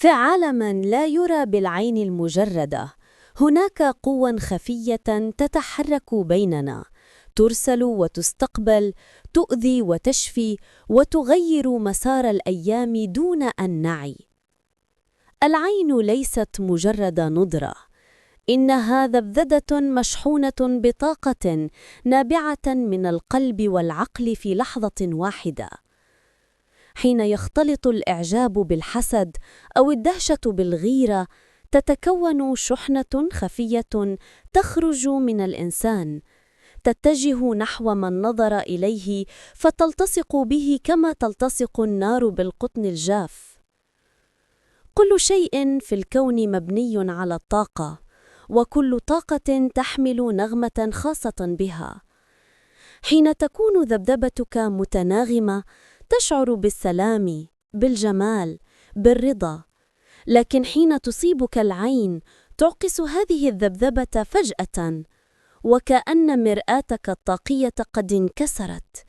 في عالم لا يرى بالعين المجردة، هناك قوى خفية تتحرك بيننا، ترسل وتستقبل، تؤذي وتشفي، وتغير مسار الأيام دون أن نعي. العين ليست مجرد نضرة، إنها ذبذبة مشحونة بطاقة نابعة من القلب والعقل في لحظة واحدة. حين يختلط الإعجاب بالحسد أو الدهشة بالغيرة، تتكون شحنة خفية تخرج من الإنسان، تتجه نحو من نظر إليه فتلتصق به كما تلتصق النار بالقطن الجاف. كل شيء في الكون مبني على الطاقة، وكل طاقة تحمل نغمة خاصة بها. حين تكون ذبذبتك متناغمة، تشعر بالسلام، بالجمال، بالرضا. لكن حين تصيبك العين، تعكس هذه الذبذبة فجأة، وكأن مرآتك الطاقية قد انكسرت.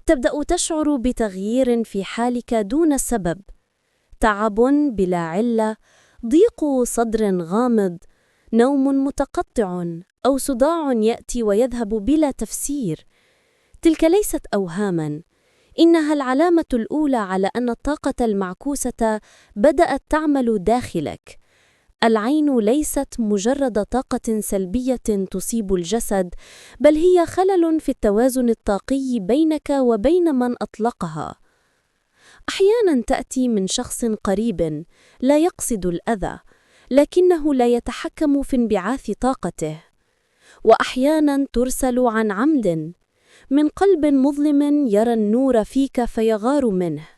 تبدأ تشعر بتغيير في حالك دون سبب، تعب بلا علة، ضيق صدر غامض، نوم متقطع، أو صداع يأتي ويذهب بلا تفسير. تلك ليست أوهاماً، إنها العلامة الأولى على أن الطاقة المعكوسة بدأت تعمل داخلك. العين ليست مجرد طاقة سلبية تصيب الجسد، بل هي خلل في التوازن الطاقي بينك وبين من أطلقها. أحياناً تأتي من شخص قريب لا يقصد الأذى، لكنه لا يتحكم في انبعاث طاقته. وأحياناً ترسل عن عمد، من قلب مظلم يرى النور فيك فيغار منه.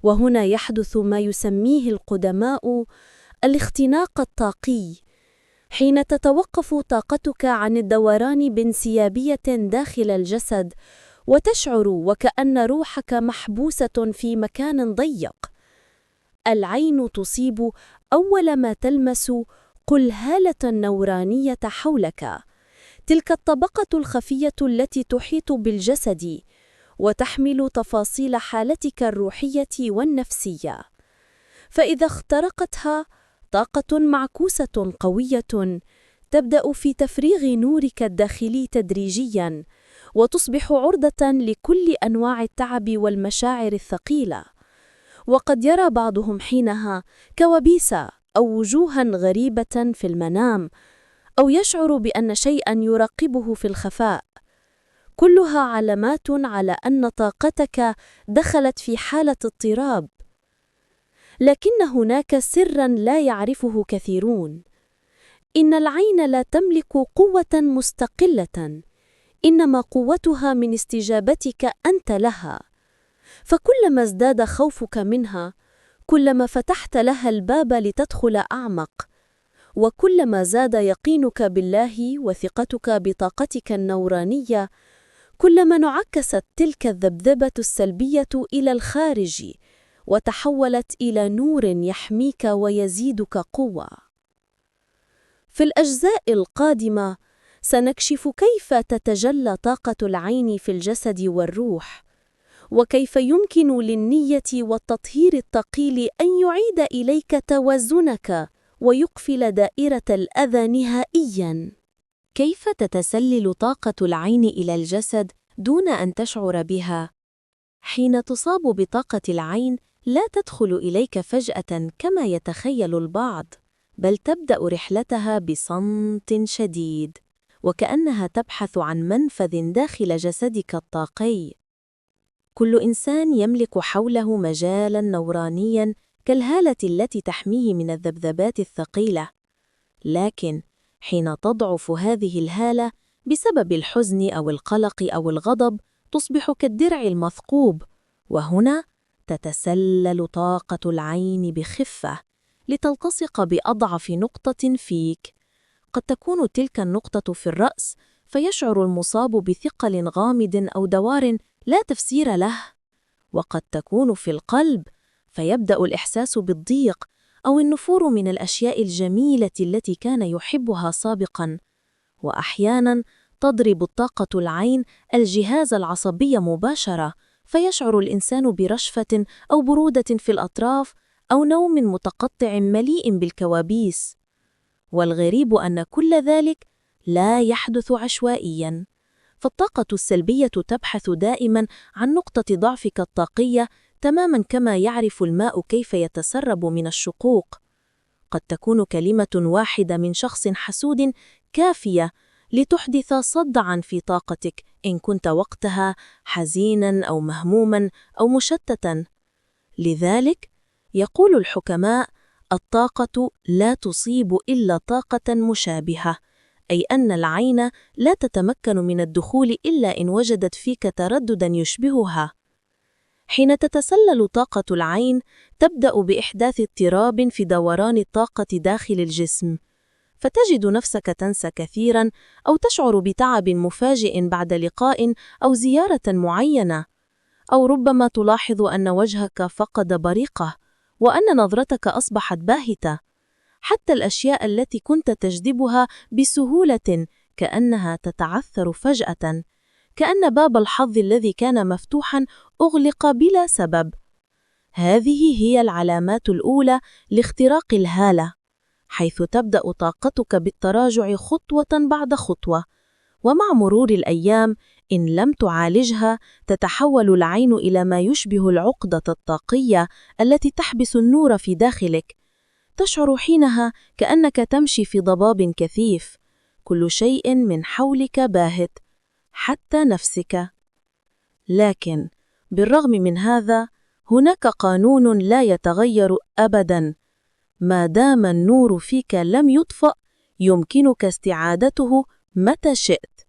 وهنا يحدث ما يسميه القدماء الاختناق الطاقي، حين تتوقف طاقتك عن الدوران بانسيابية داخل الجسد، وتشعر وكأن روحك محبوسة في مكان ضيق. العين تصيب أول ما تلمس قلهالة نورانية حولك، تلك الطبقة الخفية التي تحيط بالجسد وتحمل تفاصيل حالتك الروحية والنفسية. فإذا اخترقتها طاقة معكوسة قوية، تبدأ في تفريغ نورك الداخلي تدريجياً، وتصبح عرضة لكل أنواع التعب والمشاعر الثقيلة. وقد يرى بعضهم حينها كوابيس أو وجوهاً غريبة في المنام، أو يشعر بأن شيئاً يراقبه في الخفاء. كلها علامات على أن طاقتك دخلت في حالة اضطراب. لكن هناك سراً لا يعرفه كثيرون: إن العين لا تملك قوة مستقلة، إنما قوتها من استجابتك أنت لها. فكلما ازداد خوفك منها، كلما فتحت لها الباب لتدخل أعمق. وكلما زاد يقينك بالله وثقتك بطاقتك النورانية، كلما انعكست تلك الذبذبة السلبية إلى الخارج، وتحولت إلى نور يحميك ويزيدك قوة. في الأجزاء القادمة سنكشف كيف تتجلى طاقة العين في الجسد والروح، وكيف يمكن للنية والتطهير الثقيل أن يعيد إليك توازنك ويقفل دائرة الأذى نهائياً. كيف تتسلل طاقة العين إلى الجسد دون أن تشعر بها؟ حين تصاب بطاقة العين، لا تدخل إليك فجأة كما يتخيل البعض، بل تبدأ رحلتها بصمت شديد، وكأنها تبحث عن منفذ داخل جسدك الطاقي. كل إنسان يملك حوله مجالاً نورانياً كالهالة التي تحميه من الذبذبات الثقيلة. لكن حين تضعف هذه الهالة بسبب الحزن أو القلق أو الغضب، تصبح كالدرع المثقوب، وهنا تتسلل طاقة العين بخفة لتلتصق بأضعف نقطة فيك. قد تكون تلك النقطة في الرأس، فيشعر المصاب بثقل غامض أو دوار لا تفسير له. وقد تكون في القلب، فيبدأ الإحساس بالضيق أو النفور من الأشياء الجميلة التي كان يحبها سابقاً. وأحياناً تضرب طاقة العين الجهاز العصبي مباشرة، فيشعر الإنسان برشفة أو برودة في الأطراف، أو نوم متقطع مليء بالكوابيس. والغريب أن كل ذلك لا يحدث عشوائياً، فالطاقة السلبية تبحث دائماً عن نقطة ضعفك الطاقية، تماماً كما يعرف الماء كيف يتسرب من الشقوق. قد تكون كلمة واحدة من شخص حسود كافية لتحدث صدعاً في طاقتك إن كنت وقتها حزيناً أو مهموماً أو مشتتاً. لذلك يقول الحكماء: الطاقة لا تصيب إلا طاقة مشابهة، أي أن العين لا تتمكن من الدخول إلا إن وجدت فيك تردداً يشبهها. حين تتسلل طاقة العين، تبدأ بإحداث اضطراب في دوران الطاقة داخل الجسم، فتجد نفسك تنسى كثيراً أو تشعر بتعب مفاجئ بعد لقاء أو زيارة معينة، أو ربما تلاحظ أن وجهك فقد بريقه وأن نظرتك أصبحت باهتة. حتى الأشياء التي كنت تجذبها بسهولة كأنها تتعثر فجأة، كأن باب الحظ الذي كان مفتوحا أغلق بلا سبب. هذه هي العلامات الأولى لاختراق الهالة، حيث تبدأ طاقتك بالتراجع خطوة بعد خطوة، ومع مرور الأيام إن لم تعالجها تتحول العين إلى ما يشبه العقدة الطاقية التي تحبس النور في داخلك. تشعر حينها كأنك تمشي في ضباب كثيف، كل شيء من حولك باهت، حتى نفسك. لكن بالرغم من هذا، هناك قانون لا يتغير أبداً: ما دام النور فيك لم يطفأ، يمكنك استعادته متى شئت.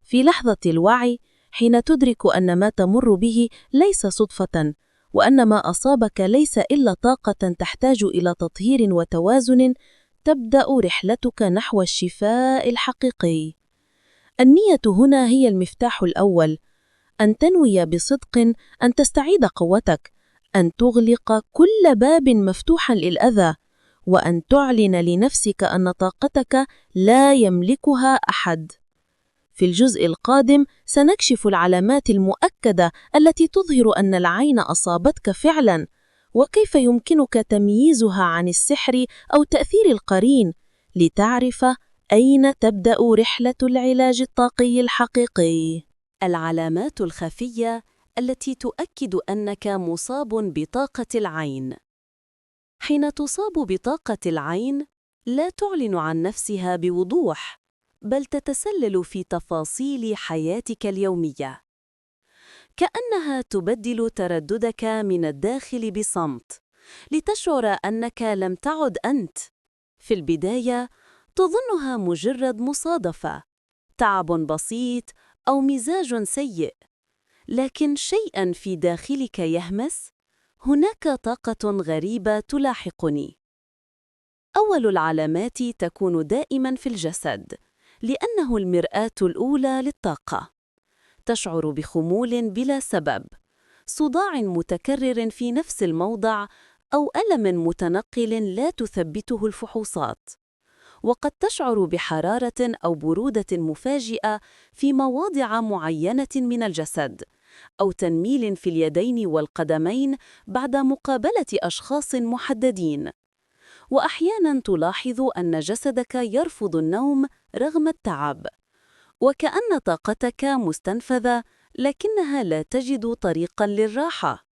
في لحظة الوعي، حين تدرك أن ما تمر به ليس صدفة، وأن ما أصابك ليس إلا طاقة تحتاج إلى تطهير وتوازن، تبدأ رحلتك نحو الشفاء الحقيقي. النية هنا هي المفتاح الأول، أن تنوي بصدق أن تستعيد قوتك، أن تغلق كل باب مفتوحا للأذى، وأن تعلن لنفسك أن طاقتك لا يملكها أحد. في الجزء القادم سنكشف العلامات المؤكدة التي تظهر أن العين أصابتك فعلاً، وكيف يمكنك تمييزها عن السحر أو تأثير القرين، لتعرف أين تبدأ رحلة العلاج الطاقي الحقيقي. العلامات الخفية التي تؤكد أنك مصاب بطاقة العين. حين تصاب بطاقة العين، لا تعلن عن نفسها بوضوح، بل تتسلل في تفاصيل حياتك اليومية، كأنها تبدل ترددك من الداخل بصمت، لتشعر أنك لم تعد أنت. في البداية تظنها مجرد مصادفة، تعب بسيط أو مزاج سيء، لكن شيئاً في داخلك يهمس: هناك طاقة غريبة تلاحقني. أول العلامات تكون دائماً في الجسد، لأنه المرآة الأولى للطاقة. تشعر بخمول بلا سبب، صداع متكرر في نفس الموضع، أو ألم متنقل لا تثبته الفحوصات. وقد تشعر بحرارة أو برودة مفاجئة في مواضع معينة من الجسد، أو تنميل في اليدين والقدمين بعد مقابلة أشخاص محددين. وأحياناً تلاحظ أن جسدك يرفض النوم رغم التعب، وكأن طاقتك مستنفذة لكنها لا تجد طريقاً للراحة.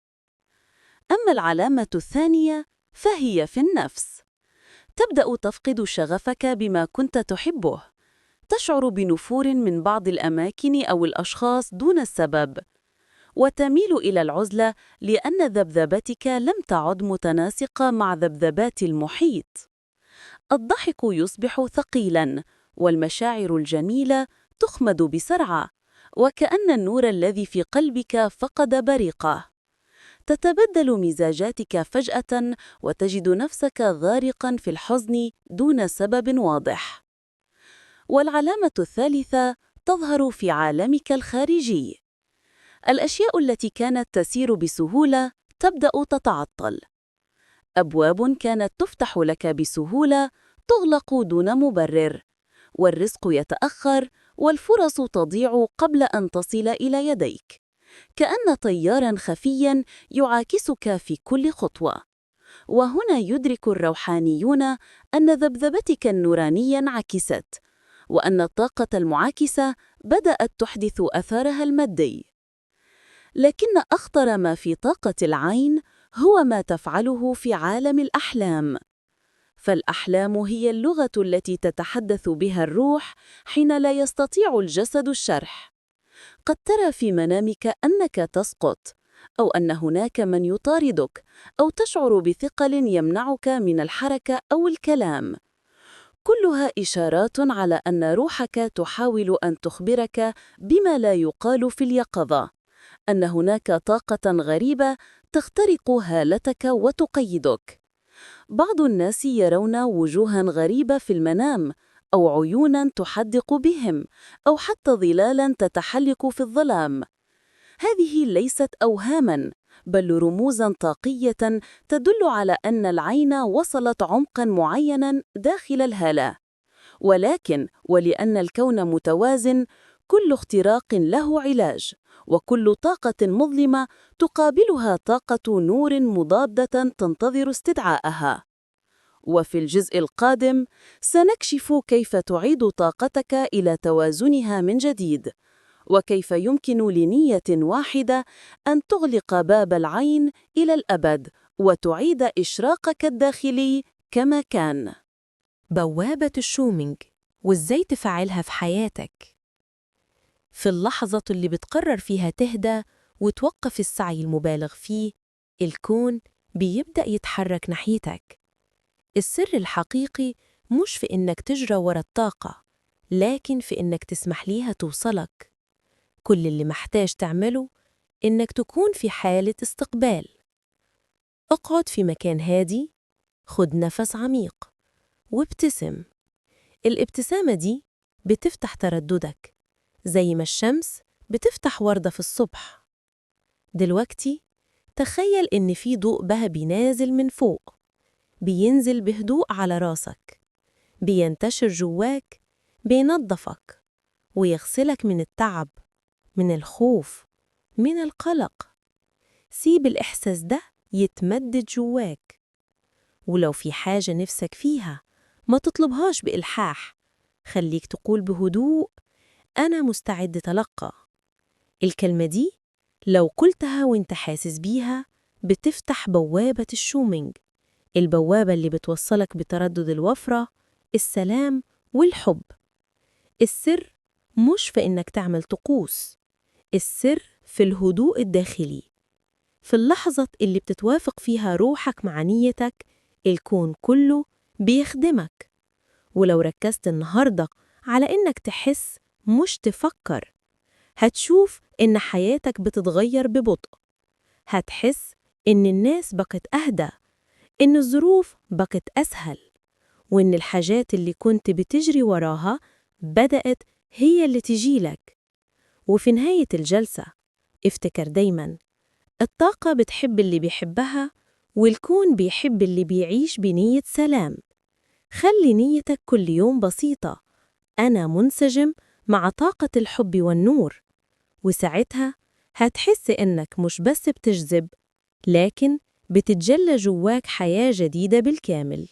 أما العلامة الثانية فهي في النفس. تبدأ تفقد شغفك بما كنت تحبه، تشعر بنفور من بعض الأماكن أو الأشخاص دون السبب، وتميل إلى العزلة لأن ذبذبتك لم تعد متناسقة مع ذبذبات المحيط. الضحك يصبح ثقيلاً، والمشاعر الجميلة تخمد بسرعة، وكأن النور الذي في قلبك فقد بريقه. تتبدل مزاجاتك فجأة، وتجد نفسك غارقاً في الحزن دون سبب واضح. والعلامة الثالثة تظهر في عالمك الخارجي. الأشياء التي كانت تسير بسهولة تبدأ تتعطل. أبواب كانت تفتح لك بسهولة تغلق دون مبرر، والرزق يتأخر، والفرص تضيع قبل أن تصل إلى يديك، كأن طياراً خفياً يعاكسك في كل خطوة. وهنا يدرك الروحانيون أن ذبذبتك النورانية انعكست، وأن الطاقة المعاكسة بدأت تحدث أثرها المادي. لكن أخطر ما في طاقة العين هو ما تفعله في عالم الأحلام. فالأحلام هي اللغة التي تتحدث بها الروح حين لا يستطيع الجسد الشرح. قد ترى في منامك أنك تسقط، أو أن هناك من يطاردك، أو تشعر بثقل يمنعك من الحركة أو الكلام. كلها إشارات على أن روحك تحاول أن تخبرك بما لا يقال في اليقظة، أن هناك طاقة غريبة تخترق هالتك وتقيدك. بعض الناس يرون وجوها غريبة في المنام، أو عيونا تحدق بهم، أو حتى ظلالا تتحلق في الظلام. هذه ليست أوهاما، بل رموزا طاقية تدل على أن العين وصلت عمقا معينا داخل الهالة. ولكن ولأن الكون متوازن، كل اختراق له علاج، وكل طاقة مظلمة تقابلها طاقة نور مضادة تنتظر استدعاءها. وفي الجزء القادم سنكشف كيف تعيد طاقتك إلى توازنها من جديد، وكيف يمكن لنية واحدة أن تغلق باب العين إلى الأبد وتعيد إشراقك الداخلي كما كان. بوابة الشومينج، وإزاي تفعلها في حياتك. في اللحظة اللي بتقرر فيها تهدى وتوقف السعي المبالغ فيه، الكون بيبدأ يتحرك ناحيتك. السر الحقيقي مش في إنك تجرى ورا الطاقة، لكن في إنك تسمح ليها توصلك. كل اللي محتاج تعمله إنك تكون في حالة استقبال. اقعد في مكان هادي، خد نفس عميق، وابتسم. الابتسامة دي بتفتح ترددك، زي ما الشمس بتفتح وردة في الصبح. دلوقتي تخيل إن في ضوء ذهبي نازل من فوق، بينزل بهدوء على راسك، بينتشر جواك، بينظفك ويغسلك من التعب، من الخوف، من القلق. سيب الإحساس ده يتمدد جواك. ولو في حاجة نفسك فيها، ما تطلبهاش بإلحاح، خليك تقول بهدوء: أنا مستعد أتلقى. الكلمة دي لو قلتها وانت حاسس بيها، بتفتح بوابة الشومينج، البوابة اللي بتوصلك بتردد الوفرة، السلام والحب. السر مش في إنك تعمل طقوس، السر في الهدوء الداخلي. في اللحظة اللي بتتوافق فيها روحك مع نيتك، الكون كله بيخدمك. ولو ركزت النهاردة على إنك تحس مش تفكر، هتشوف إن حياتك بتتغير ببطء. هتحس إن الناس بقت أهدى، إن الظروف بقت أسهل، وإن الحاجات اللي كنت بتجري وراها بدأت هي اللي تجيلك. وفي نهاية الجلسة افتكر دايماً: الطاقة بتحب اللي بيحبها، والكون بيحب اللي بيعيش بنية سلام. خلي نيتك كل يوم بسيطة: أنا منسجم مع طاقة الحب والنور. وساعتها هتحس إنك مش بس بتجذب، لكن بتتجلى جواك حياة جديدة بالكامل.